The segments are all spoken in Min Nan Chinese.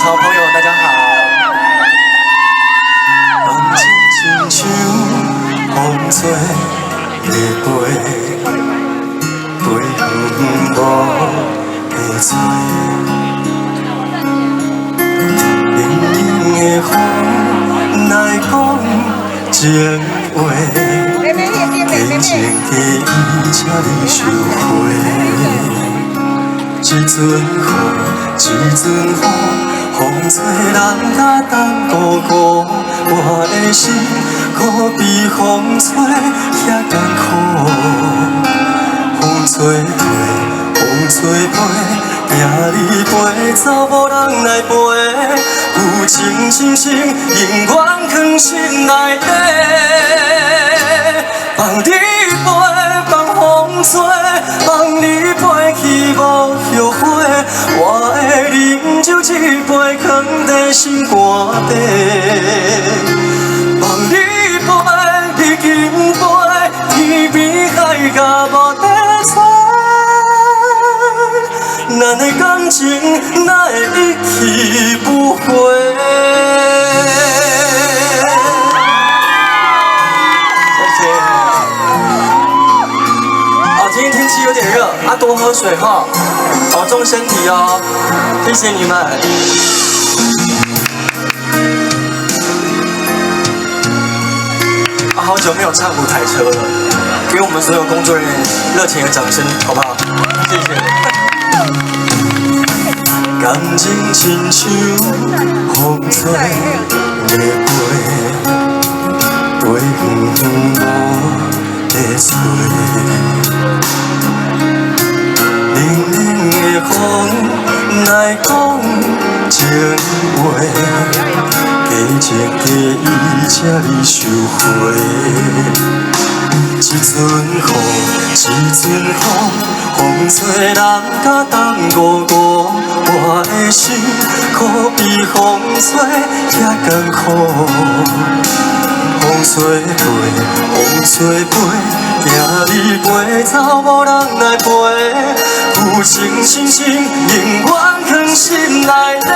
头朋友，大家好。感情亲像风吹的飞，飞远远无地找。冷冷的风来讲情话，假情假意，请你收回。一阵雨，一阵风，风吹人甲东孤孤，我的心可比风吹遐艰苦。风吹过，风吹飞，惊你飞走无人来陪。旧情深深，永远藏心内底。放你飞，放风吹，放你飞去无后悔。我会饮酒一杯，藏在心肝底。放你飞，你紧飞，天边海角无得找。咱的感情哪会一去不回？谢谢。哦，今天天气有点热，啊，多喝水哈，保重身体哦。谢谢你们。啊，好久没有唱舞台车了，给我们所有工作人员热情的掌声，好不好？谢谢。感情亲像风吹的飞，飞远远无地找。冷冷的风来讲情话，假情假意，请你收回。一阵雨，一阵风，风吹人甲东孤孤，我的心可比风吹遐艰苦。风吹飞，风吹飞，惊你飞走无人来陪。旧情深深，永远藏心内底。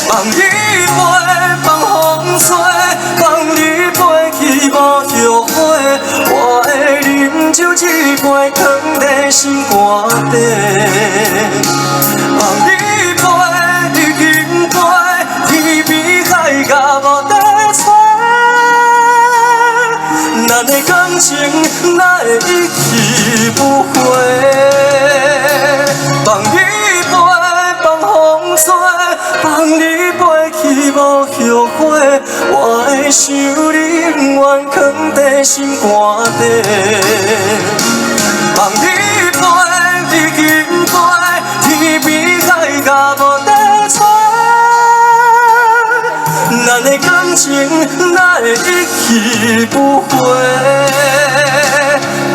放你飞，放风吹，放你飞去无后悔。我会饮酒一杯，藏在心肝底。放你飞，你紧飞，天边海角无得找。咱的感情哪会一去不回？放你飞，放风吹，放你飞去无后悔。我会想你永远藏在心肝底。放你飞，你紧飞，天边海角无得找。咱的感情哪会一去不回？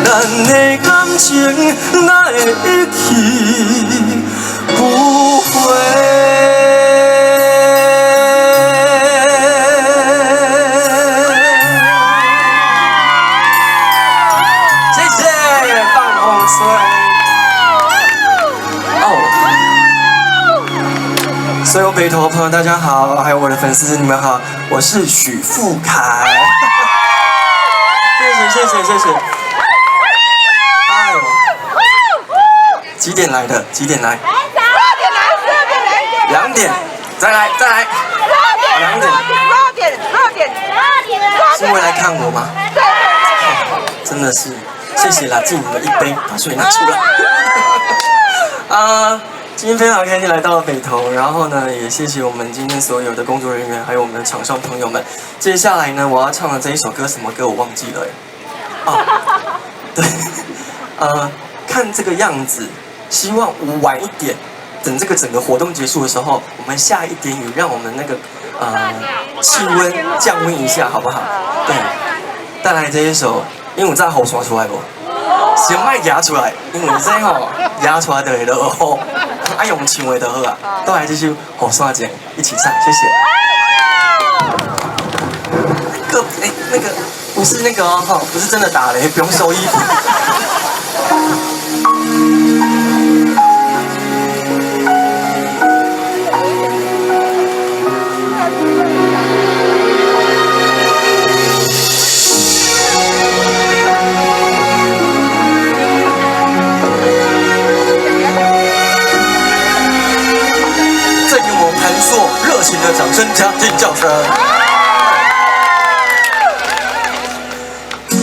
咱的感情哪会一去不回？谢谢，放风吹。哦，所有北投的朋友大家好，还有我的粉丝你们好，我是许富凯。谢谢谢谢谢谢。哎呦，几点来的？几点来？2点，再来再来。2点。是会来看我吗？真的是，谢谢啦，敬你们一杯，把水拿出来。啊，今天非常开心来到了北投，然后呢，也谢谢我们今天所有的工作人员，还有我们的场上朋友们。接下来呢，我要唱的这一首歌什么歌我忘记了，哎。哦，对，看这个样子，希望我晚一点，等这个整个活动结束的时候，我们下一点雨，让我们那个气温降温一下，好不好？对，带来这一首，因为我在雨伞出来无？先莫举出来，因为这吼举出来就会落雨，啊用唱的就好啊。带来这首《雨伞情》，一起唱，谢谢。个哎，那个不是那个哦，哈，不是真的打雷，不用收衣服。碩熱情的掌聲加尖叫聲。猶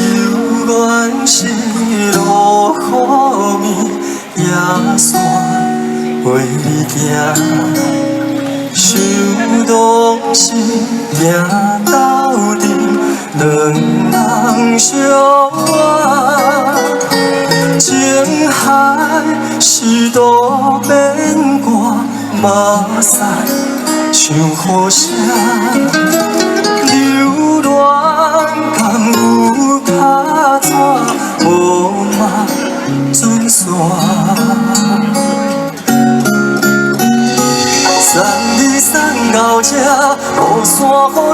原是落雨暝，夜山陪你行，想當時行鬥陣，兩人相偎。情海是渡邊歌，目屎像雨聲。留戀敢有卡紙，無嘛準線。送你送到這，雨傘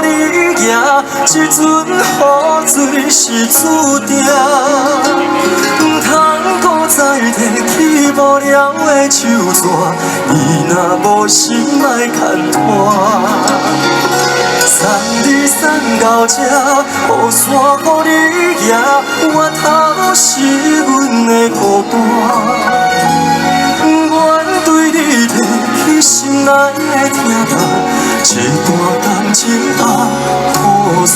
予你行，這陣雨水是注定。毋通閣再提起無聊的手紙，你若無心莫牽拖。送你送到這，雨傘予你行，源頭是阮的孤單。願對你提起心內的疼痛，這段感情放雨傘。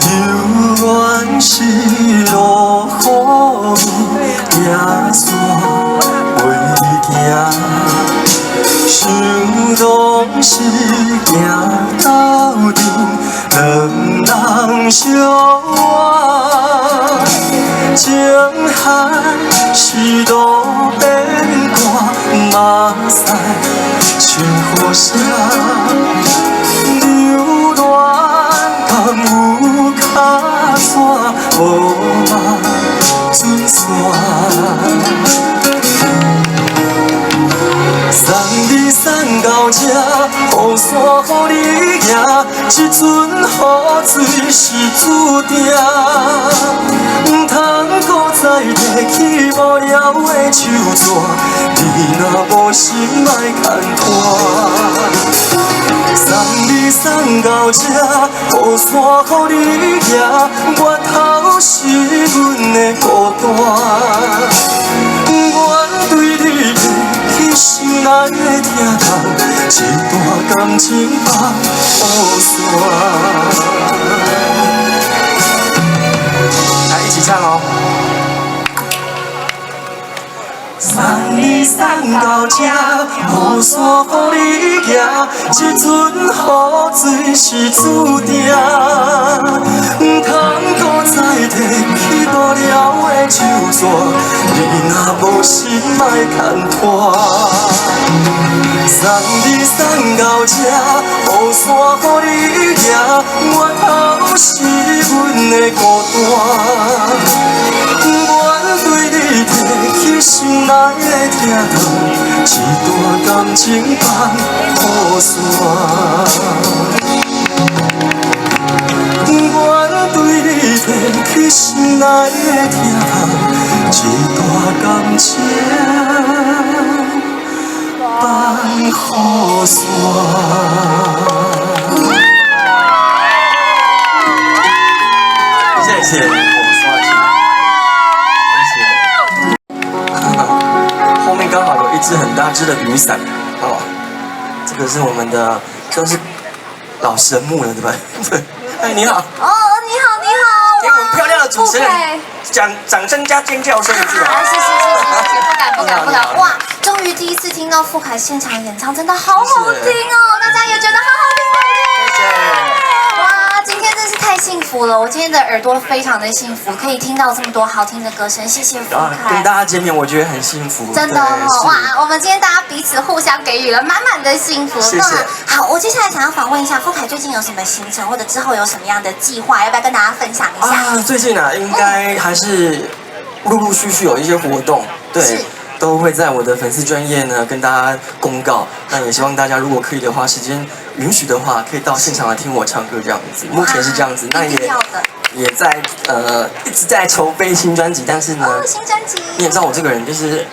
猶原是落雨暝，夜山陪你行，想當時行鬥陣，兩人相偎。情海是路邊歌，目屎像雨聲。留戀敢有卡紙，無嘛準線。送你送到這，雨傘予你行，這陣雨水是注定。毋通閣再提起無聊的手紙，你若無心莫牽拖。送你送到這，雨傘予你行，源頭是阮的孤單。願對你提起心內的疼痛，這段感情放雨傘。來，一起唱哦。送你送到這，雨傘予你行，這陣雨水是注定。毋通閣再提起無聊的手紙，你若無心莫牽拖。送你送到這，雨傘予你行，源頭是阮的孤單。願對你提起心內的疼痛，這段感情放雨傘。願對你提起心內的疼痛，這段感情放雨傘。謝謝，我刷起，謝謝。後面剛好有一隻很大隻的雨傘，哦，這個是我們的，算是老神木了，對吧？對。哎，你好。哦，你好，你好。給我們漂亮的主持人掌掌聲加尖叫聲一次。啊，謝謝謝謝謝謝，不敢不敢不敢。哇，終於第一次聽到富凱現場演唱，真的好好聽哦，大家也覺得好好聽，對不對？謝謝。哇，今天真是太幸福了，我今天的耳朵非常的幸福，可以聽到這麼多好聽的歌聲，謝謝富凱。跟大家見面，我覺得很幸福。真的哦，哇，我們今天大家彼此互相給予了滿滿的幸福。謝謝。好，我接下來想要訪問一下富凱最近有什麼行程，或者之後有什麼樣的計劃，要不要跟大家分享一下？啊，最近啊，應該還是陸陸續續有一些活動，對。都會在我的粉絲專頁呢跟大家公告。那也希望大家如果可以的話，時間允許的話，可以到現場來聽我唱歌這樣子。目前是這樣子，那也也在一直在筹备新专辑，但是呢，哦，新专辑。你也知道我这个人就是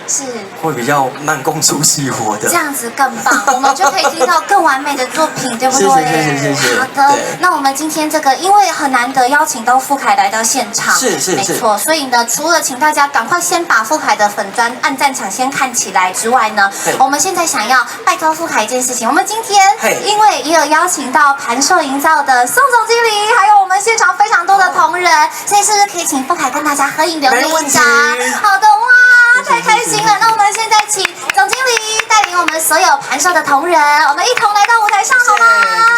会比较慢工出细活的。这样子更棒，我们就可以听到更完美的作品，对不对？谢谢谢谢谢谢。好的，那我们今天这个，因为很难得邀请到富凯来到现场，没错，所以呢，除了请大家赶快先把富凯的粉专按赞抢先看起来之外呢，我们现在想要拜托富凯一件事情，我们今天因为也有邀请到盘硕营造的宋总经理，还有我们现场非常多的同仁，所以是不是可以请富凯跟大家合影留念一张？好的，哇，太开心了！那我们现在请总经理带领我们所有盘硕的同仁，我们一同来到舞台上，好吗？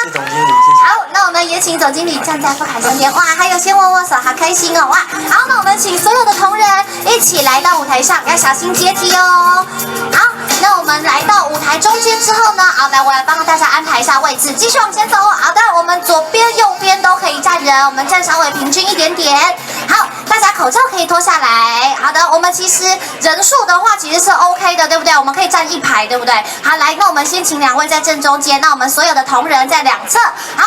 谢谢总经理，谢谢。好，那我们也请总经理站在富凯身边，哇，还有先握握手，好开心哦，哇！好，那我们请所有的同仁一起来到舞台上，要小心阶梯哦。好，那我们来到舞台中间之后呢，好，来，我来帮大家安排一下位置，继续往前走。好的，我们左边、右边都可以站人，我们站稍微平均一点点。好，大家口罩可以脱下来。好的，我们其实人数的话其实是 OK 的，对不对？我们可以站一排，对不对？好，来，那我们先请两位在正中间，那我们所有的同仁在两侧。好，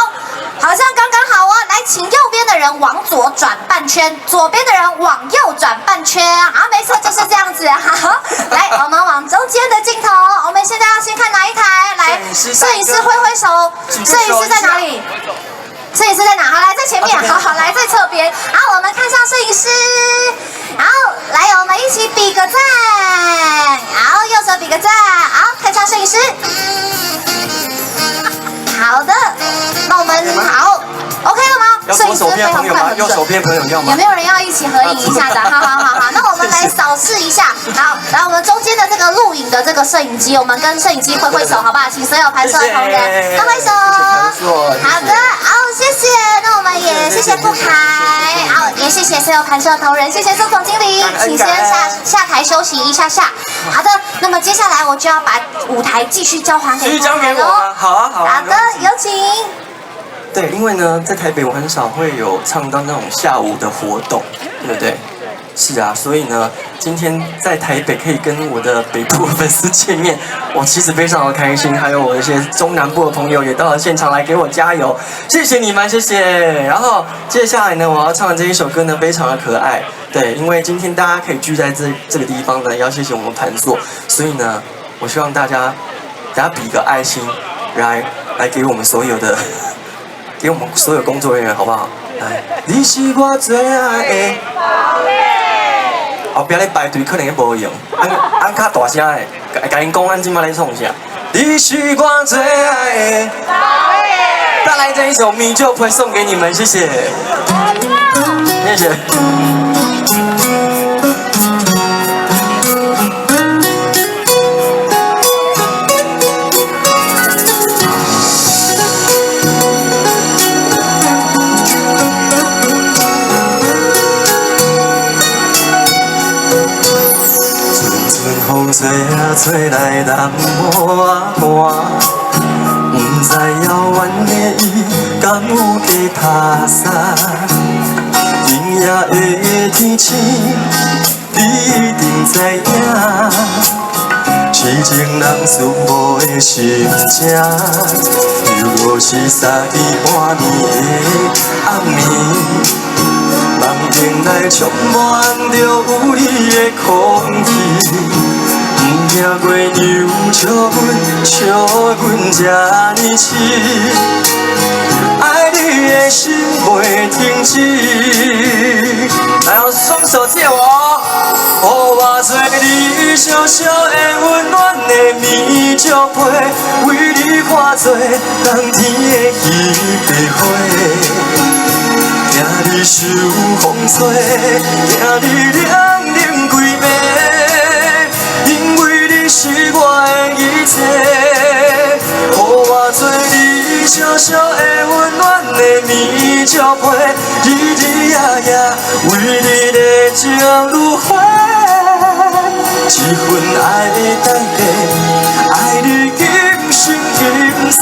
好像刚刚好哦。来，请右边的人往左转半圈，左边的人往右转半圈。好，没错，就是这样子。好，来，我们往中间的镜头，我们现在要先看哪一台？来，摄影师挥挥手，摄影师在哪里？摄影师在哪？好，来在前面。好好，来在侧边。好，我们看向摄影师。好，来，我们一起比个赞。好，右手比个赞。好，看向摄影师。好的，那我们好，OK 了吗？摄影师非常快，右手边朋友要吗？有没有人要一起合影一下的？好好好好，那我们来扫视一下。好，来我们中间的这个录影的这个摄影机，我们跟摄影机挥挥手，好不好？请所有盘硕的同仁挥挥手。好的，好，谢谢。那我们也谢谢富凯，好，也谢谢所有盘硕的同仁，谢谢宋总经理，请先下台休息一下下。好的，那么接下来我就要把舞台继续交还给交给我。好啊，好啊。好的，有请。对，因为呢，在台北我很少会有唱到那种下午的活动，对不对？是啊，所以呢，今天在台北可以跟我的北部粉丝见面，我其实非常的开心。还有我一些中南部的朋友也到了现场来给我加油，谢谢你们，谢谢。然后接下来呢，我要唱的这一首歌呢，非常的可爱。对，因为今天大家可以聚在这个地方呢，要谢谢我们盘硕，所以呢，我希望大家，大家比个爱心，来给我们所有的。给我们所有工作人员，好不好？来，你是我最爱的宝贝。后壁咧排队可能咧无用，按按较大声的，共𪜶讲，咱这马咧创啥？你是我最爱的宝贝。再来这一首《米酒杯》送给你们，谢谢，谢谢。风吹啊吹来淡薄仔寒，不知遥远的伊敢有伫拍捒？今夜的天星，你一定知影，痴情人思慕的心情，犹如是三更半暝的暗暝。梦境内充满着有你的空气，不惊月娘笑阮，笑阮这呢痴，爱你的心袂停止。来，用双手借我，予我做你小小的温暖的棉石被，为你化作冬天的彼白花。惊你受风吹，惊你凉冷规暝，因为你是我的一切，予我做你小小的温暖的棉石被，日日夜夜为你热情如火，这份爱的代价，爱你今生今世，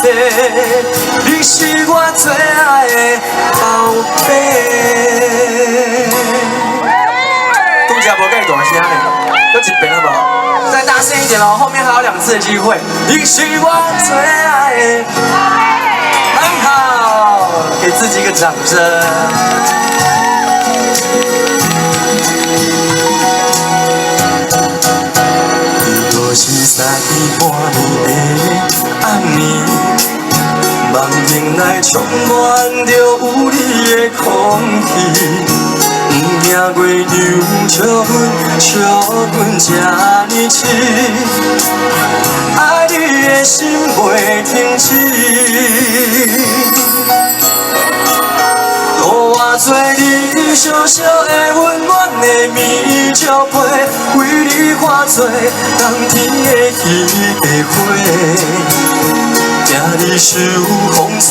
你是我最爱的宝贝。拄才无介大声呢，阁一遍好无？再大声一点哦，后面还有2次的机会。你是我最爱的宝贝，很好，给自己一个掌声。內充滿著有你的空氣。毋驚月亮笑阮，笑阮這呢痴，愛你的心袂停止。予我做你小小的溫暖的棉石被，為你化做冬天的彼個花。驚你受風吹，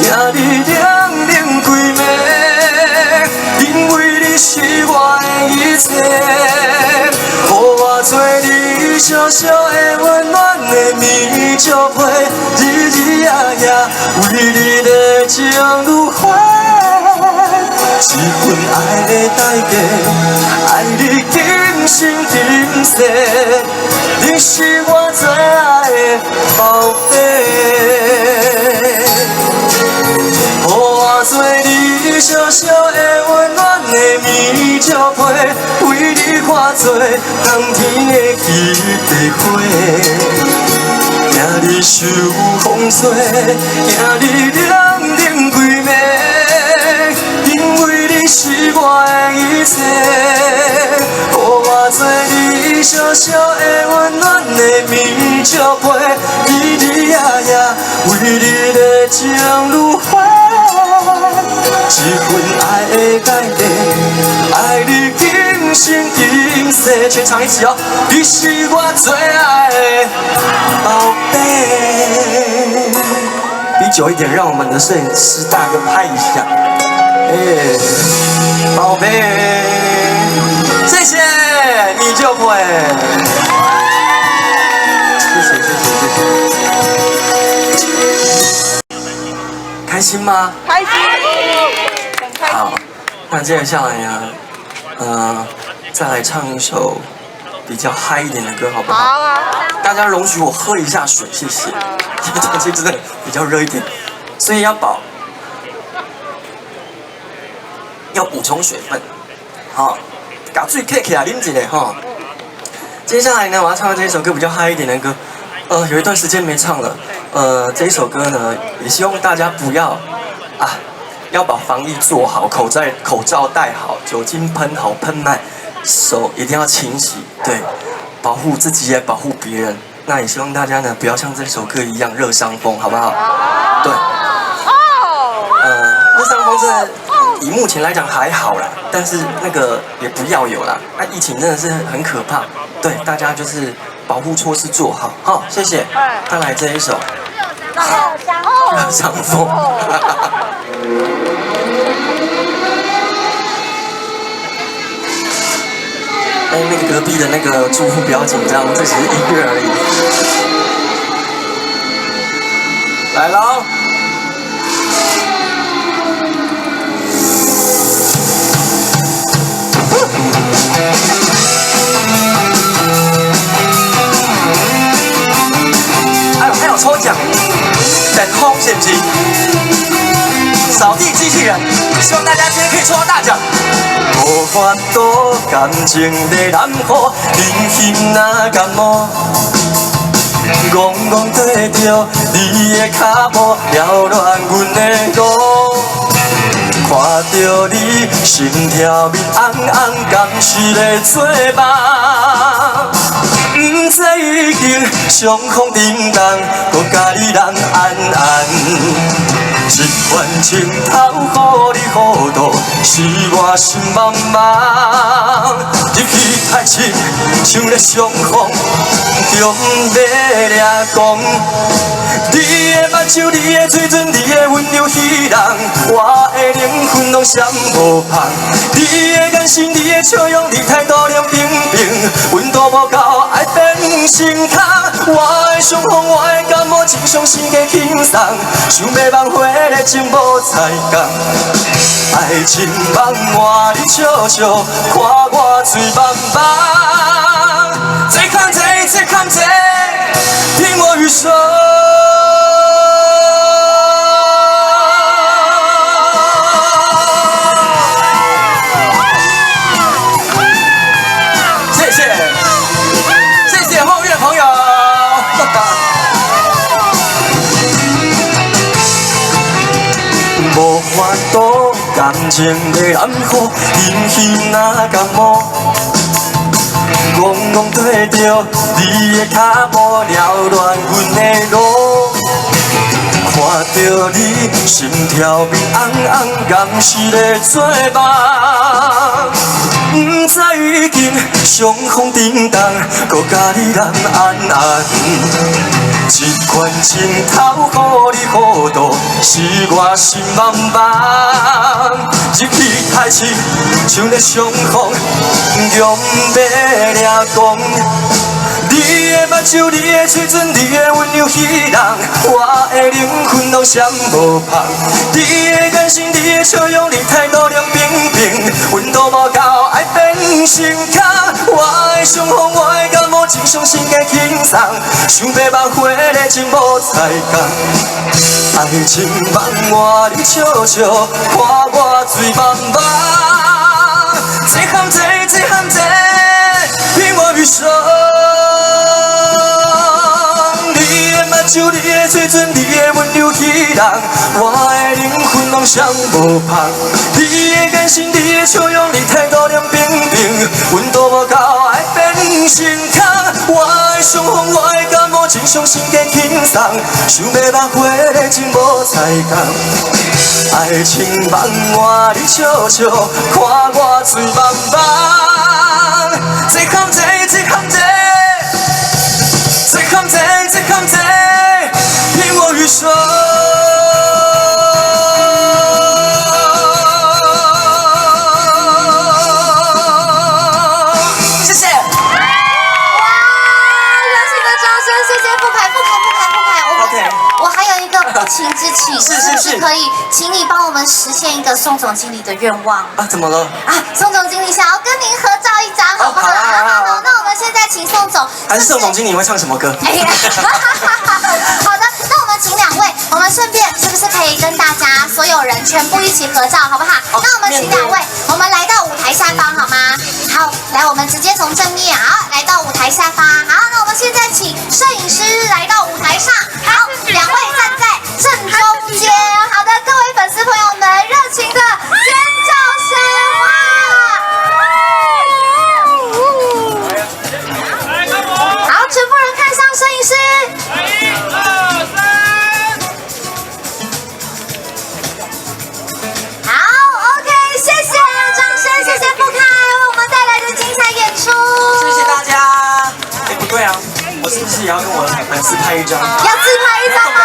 驚你冷冷規暝，因為你是我的一切。予我做你小小的溫暖的棉石被，日日夜夜為你的情如火。這份愛的代價，愛你今生今世，你是我最愛的寶貝。予我做你小小的溫暖的棉石被，為你化做冬天的彼個花。驚你受風吹，驚你冷冷規暝，因為你是我的一切。予我做你小小的溫暖的棉石被，日日夜夜為你的情如火。這份愛的代價，愛你今生今世，全場一起哦！你是我最愛的寶貝。比久一點，讓我們的攝影師大哥拍一下。哎，寶貝，謝謝你就會，謝謝謝謝謝謝，開心嗎？開心，很開心。好，那接下來呢？再來唱一首比較嗨一點的歌，好不好？好啊。大家容許我喝一下水，謝謝。因為天氣真的比較熱一點，所以要補充水分。好，共水客起來啉一下哈。接下來呢，我要唱的這一首歌比較嗨一點的歌，有一段時間沒唱了。這一首歌呢，也希望大家不要啊，要把防疫做好，口罩戴好，酒精噴好噴滿，手一定要勤洗，對，保護自己也保護別人。那也希望大家呢，不要像這首歌一樣熱傷風，好不好？對。熱傷風真的以目前來講還好啦，但是那個也不要有啦。那疫情真的是很可怕，對，大家就是保護措施做好，好，謝謝。再來這一首。熱傷風。哎，那個隔壁的那個住戶不要緊張，這只是音樂而已。來嘍！哎呦，還有抽獎，等空現金，掃地機器人，希望大家今天可以抽到大獎。無法度感情的藍雨，人心若感冒，戆戆綴著你的跤步，擾亂阮的路。看著你心跳面紅紅，敢是咧做夢？毋知已經傷風沉重，閣共你人安安。這款情頭予你糊塗，使我心茫茫。入去太深，像咧傷風，中欲掠狂。你的目睭，你的嘴唇，你的溫柔彼人，我的靈魂攏閃無芳。你的眼神，你的笑容，你態度涼冰冰，溫度無夠，愛變成空。我的傷風，我的感冒，真傷心加輕鬆，想欲挽回的情無彩工。愛情夢換你笑笑，看我醉茫茫。這空這，這空這，聽我雨聲。謝謝，謝謝後面的朋友。情的南雨，欣欣若感冒。戆戆对著你的跤步，扰乱阮的路。看著你心跳面红红，敢是咧做梦？毋知已经伤风振动，阁共你难安安。这款情头予你糊涂，是我心茫茫。入去太深，像咧伤风，强欲掠狂。你的目睭，你的喙唇，你的温柔彼人，我的靈魂攏閃無芳。你的眼神，你的笑容，你態度涼冰冰，溫度無夠，愛變成空。我的傷風，我的感冒，真傷心的輕鬆，想欲挽回的情無彩工。愛情夢我你笑笑，看我醉茫茫。這陷阱，這陷阱，騙我餘生。你的目睭，你的喙唇，你的溫柔彼人，我的靈魂攏閃無芳。你的眼神，你的笑容，你態度涼冰冰，溫度無夠，愛變成空。我的傷風，我的感冒，真傷心的輕鬆，想欲挽回的情無彩工。愛情夢我你笑笑，看我醉茫茫。這陷阱，這陷阱，這陷阱，這陷阱，騙我餘生。謝謝。哇，熱情的掌聲，謝謝傅凱，傅凱，傅凱，傅凱，我們 OK 我還有一個不情之請，是是是不是可以請你幫我們實現一個宋總經理的願望？啊，怎麼了？啊，宋總經理想要跟您合照一張，好不好？哦好啊好啊好啊那我們現在請宋總，還是宋總經理會唱什麼歌？哎呀，好的，那我們請兩位，我們順便是不是可以跟大家所有人全部一起合照，好不好？哦那我們請兩位，我們來到舞台下方好嗎？好，來，我們直接從正面，好，來到舞台下方。好，那我們現在請攝影師來到舞台上，好，兩位站在正中間。好的，各位粉絲朋友們，熱情的尖叫聲，哇！好，全部人看向攝影師。一二三。好，OK，謝謝掌聲，謝謝傅凱為我們帶來的精彩演出。謝謝大家。哎，不對啊，我是不是也要跟我的粉絲拍一張？要自拍一張嗎？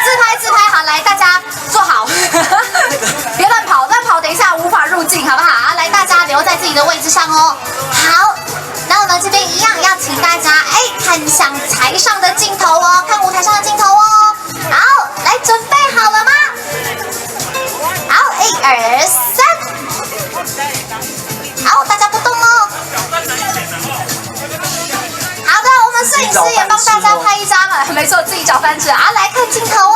自拍自拍，好，來大家坐好，別亂跑，亂跑等一下無法入鏡，好不好？來，大家留在自己的位置上哦。好，那我們這邊一樣要請大家哎看向台上的鏡頭哦，看舞台上的鏡頭哦。好，來準備好了嗎？好，一二三，好，大家不動哦。好的，我們攝影師也幫大家拍一張啊，沒錯，自己找飯吃啊。來看鏡頭哦。